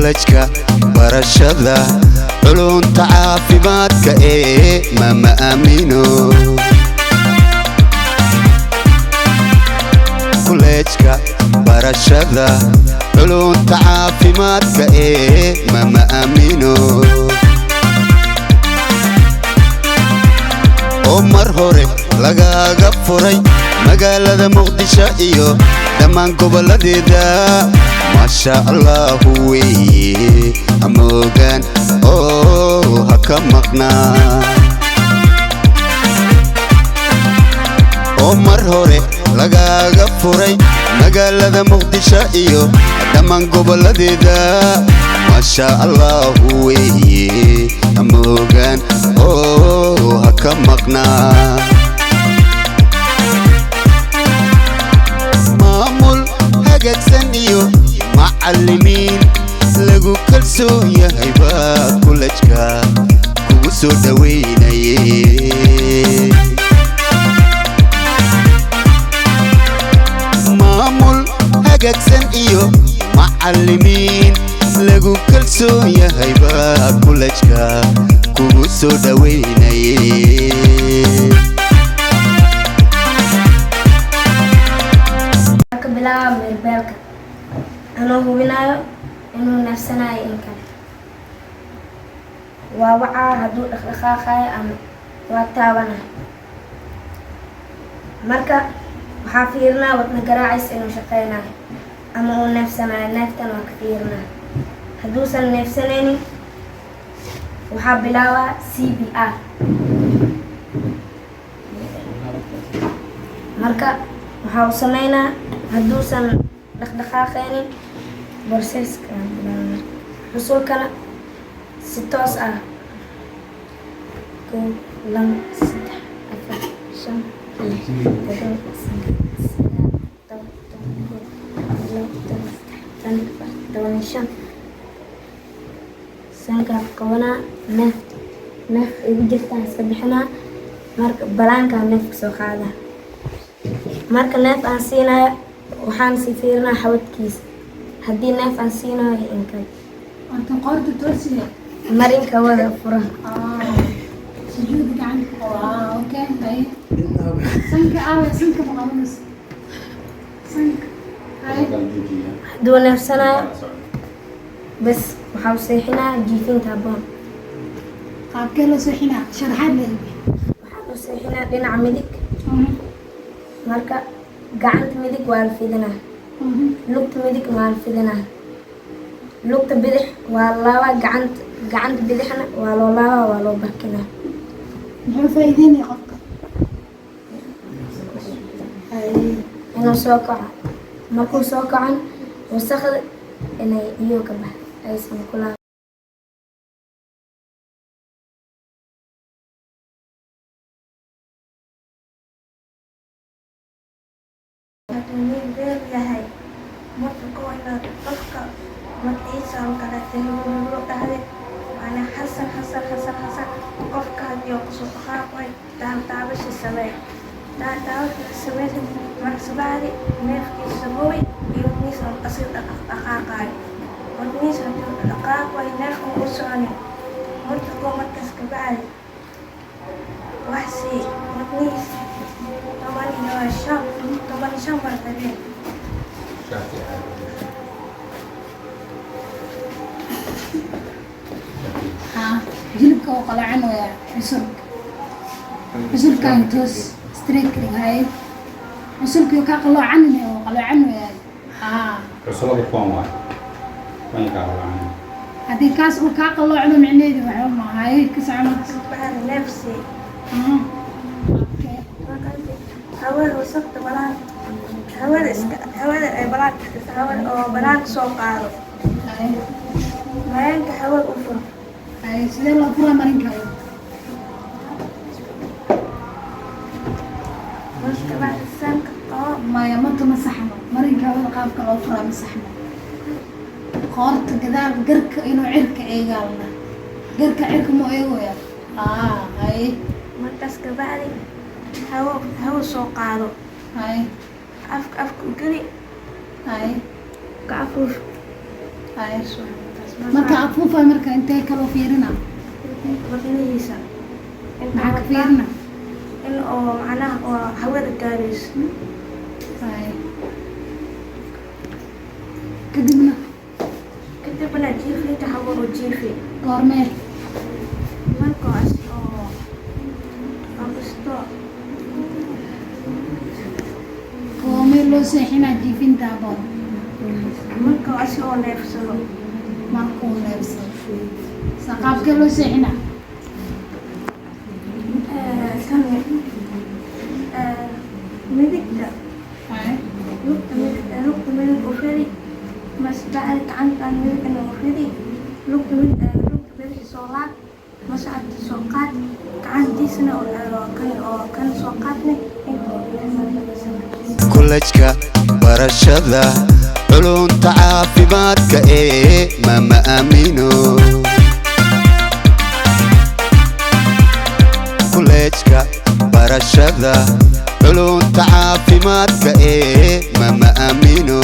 Kulejka barashada culunta caafimaadka ee Mama Aamino. Kulejka barashada culunta caafimaadka ee Mama Aamino, oo mar hore lagaaga furay magaalada Muqdisho iyo dhammaan gobolladeeda. Maasha Allahu weeye, hamoogaan oo ha ka maqnaa. Oo mar hore lagaaga furay magaalada Muqdisho iyo dhammaan gobolladeeda. Maasha Allahu weeye, hamoogaan oo ha ka maqnaa. Maamul hagaagsan iyo macallimiin lagu kalsoon yahay baa kulajka kugu soo dhawaynaye. Maamul hagaagsan iyo macallimiin lagu kalsoon yahay baa kulajka kugu soo dhawaynaye. Ka bilaaba meerbeelka anoo hubinayo inuu neefsanayo in kale. Waa wacaa hadduu dhaqdhaqaaqayo ama waa taabana. Marka waxaa fiirinaa wadna garaaciisa inuu shaqeynayo ama uu neefsanayo. Neeftan waa ka fiirinaa. Hadduusan neefsanaynin, waxaa bilaabaa CPR. Marka waxaa u sameynaa, hadduusan dhaqdhaqaaqaynin, process-ka bilaabaa. Xusulkana si toos ah: 1, 2, 3, 4, 5, 6, 7, 8, 9, 10, 11, 12, 13, 14, 15. Sankaa qabanaa, neefta neef igu jirtaan iska bixinaa. Marka balaankaa neefka soo qaadaa. Marka neef aan siinayo, waxaan sii fiirinaa xabadkiisa haddii neef aan siinayo iyo in kale. Horta qoorta toosiye. Marinka wada fura. Sujuud gacanta ku qabo. Okay, hay, sanka aawe? Sanka ma qabanayso sanka? Hay. Hadduu neefsanayo bas, waxaa u seexinaa jiifinta habboon. Qaabkee loo seexinaa? Sharaxaad la ibi. Waxaa u seexinaa dhinaca midig. Marka gacanta midig waa la fidinaa, lugta midig waa la fidinaa, lugta bidix waa la laabaa, gacanta bidixna waa loo laabaa, waa loo barkinaa. Muxuu faa'iideynaya qofka? Hay. Inuu soo kaco. Markuu soo kacan, wasaqda inay iyo ka bax aysan ku laab. Hadduu nin beer yahay, marka koo inaad qofka magaciisa oo kaleete hebel dhahde, waana Xasan, Xasan, Xasan, Xasan. Qofka haddii uu kusoo dhaqaaq way taabtaabasha samee, taabtaabasha sameysid. Marka sabacdi neefkiisa hubi iyo wadnihiisa oo asiga dhaqaaqaayo. Wadnihiisa haddii uu dhaqaaq way, neefka u soconin, marka koo markaas kabacdi wax sii wadnihiisa 15, 15 mar habeen. Haa, jilibka oo qalacanaya, xusulka, xusulkan toos, straight ka dhig. Haye, xusulkii kaa qaloocanin oo qaloocan wayaa. Haa. Cusulada kuwan waay, kuwan kaa qaloocan. Haddii kaas uu kaa qaloocdo, micnaheedu waxba ma haye. Ka soco marka. Kabacdi neef sii. Okay. Hawada wasaqda balaan, hawada iska, hawada ay balaanka, hawada oo banaanka soo qaado. Haye. Mareenka hawada u furo. Haye, sidee loo furaa marinka? Marka kabacdi sanka qabo. Maya, mata ma saxno. Marinka hawada qaabka loo furaa ma saxno. Qoorta gadaal, garka inuu cirka eegaalna, garka cirka mu eegoya. Haa, haye. Markaas kabacdi hawo soo qaado. Haye. Afka u geli. Haye. Ka afuuf. Haye. Marka afuufay, marka intee kaloo fiirina? Wadnihiisa. Inta Maxaa ka wadnaha- fiirina? In oo macnaha oo hawada gaarayso. Haye, kadibna? Kadibna jiifinta, hawo oo jiifi. Goormee? Markaas oo kasto. Goormee loo seexinaa jiifinta aboon? Markaas oo neefsado. Markuu neefsado. Saqaabkee loo seexinaa? Kan midigta. Haye. Lugta midig, lugta midig u fidi, mas bacdi gacantan midigna u fidi, lugta mid lugta bidix soo laab, mascadka soo qaad, gacantiisana oo kan oo kan soo qaadne inta oo. Kollejka barashada culunta caafimaadka ee Mama Aamino, kollejka barashada culunta caafimaadka ee Mama Aamino.